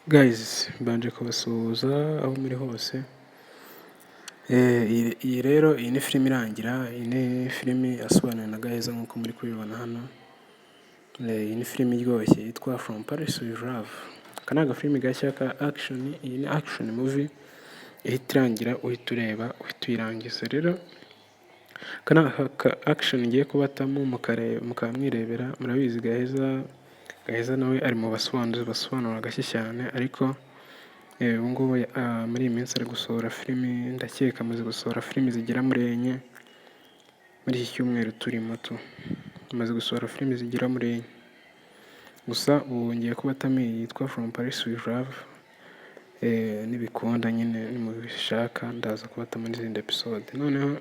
Guys, mbanje kubasuhuza aho muri hose. Iyi rero, iyi ni filime irangira, iyi ni filime yasobanuwe na Gaheza nk'uko muri kubibona hano. Iyi ni filime iryoshye yitwa From Paris with Love. Aka ni agafilime gashya ka action, iyi ni action movie ihita irangira, uhita ureba uhita uyirangiza. Rero aka ni aka action ngiye kubatamo mukaba mwirebera. Murabizi Gaheza, Gaheza nawe ari mu basobanuzi basobanura gashya cyane, ariko ubu ngubu muri iyi minsi ari gusohora filimi, ndakeka amaze gusohora filimi zigera muri enye muri iki cyumweru turimo tu. Amaze gusohora filimi zigera muri enye. Gusa ubu ngiye kubatamo iyi yitwa From Paris with Love, nibikunda nyine nimubishaka ndaza kubatamo n'izindi episode. Noneho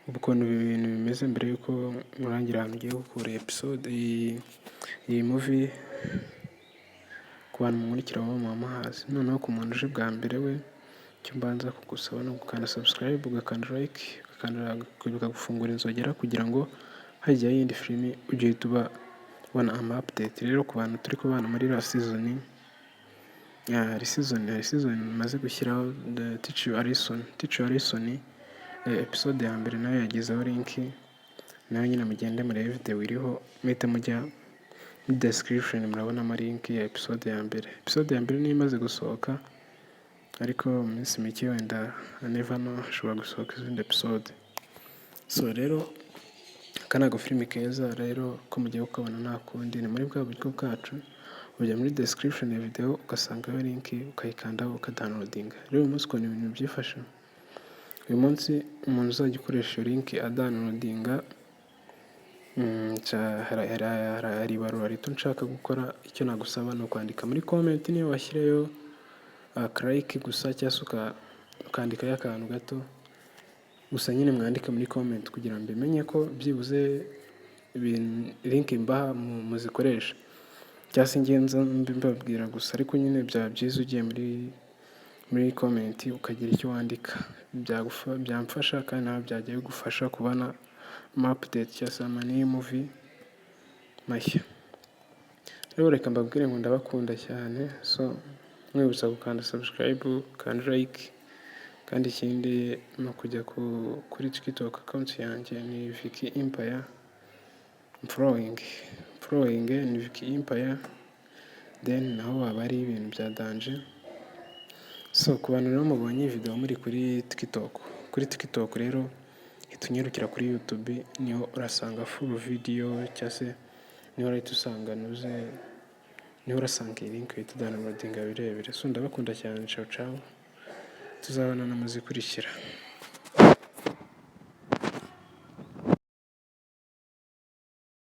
ubu ukuntu ibi bintu bimeze, mbere y'uko murangira ahantu ugiye gukura iyi episode, iyi movie, ku bantu munkurikira bo muba muhazi. Noneho ku muntu uje bwa mbere we, icyo mbanza kugusaba ni ugukanda subscribe, ugakanda like, ukibuka gufungura inzogera kugira ngo hajyaho iyindi filimi ujye uhita uba ubona ama update. Rero ku bantu turi kubana muri iriya season, hari season maze gushyiraho Teach You a Lesson, Teach You a Lesson, episode ya mbere nayo yagezeho link, nayo nyine mugende murebe video iriho, muhite mujya muri description murabonamo link ya episode ya mbere. Episode ya mbere niyo imaze gusohoka, ariko mu minsi mike wenda, never know, hashobora gusohoka izindi episode. So rero aka ni agafilimi keza rero ko mugiye kukabona nta kundi, ni muri bwa buryo bwacu, ujya muri description ya video ugasangayo link, ukayikandaho ukadownloadinga. Rero uyu munsi ukuntu ibintu byifashe, uyu munsi umuntu uzajya ukoresha iyo link adownloadinga, hari ibarura rito nshaka gukora. Icyo nagusaba ni ukwandika muri comment, niyo washyirayo aka gusa cyangwa se ukandikayo akantu gato gusa nyine, mwandike muri comment kugira ngo mbimenye ko byibuze link mbaha muzikoresha, cyangwa se njye nza mbabwira gusa, ariko nyine byaba byiza ugiye muri comment ukagira icyo wandika, byamfasha kandi nawe byajya bigufasha kubona ama update cyangwa se ama new movie mashya. Rero reka mbabwire ngo ndabakunda cyane, so mwibutsa gukanda subscribe, ukanda like, kandi ikindi ni ukujya kuri TikTok account yanjye ni Vicky Empire, following ni Vicky Empire, then naho haba hariho ibintu bya danger. So ku bantu rero mubonye iyi video muri kuri TikTok, kuri TikTok rero hita unyarukira kuri YouTube, niho urasanga full video, cyangwa se niho urahita usanga nuze, niho urasanga iyi link uhita udownloadinga birebire. So ndabakunda cyane, ciao ciao, tuzabonana mu zikurikira.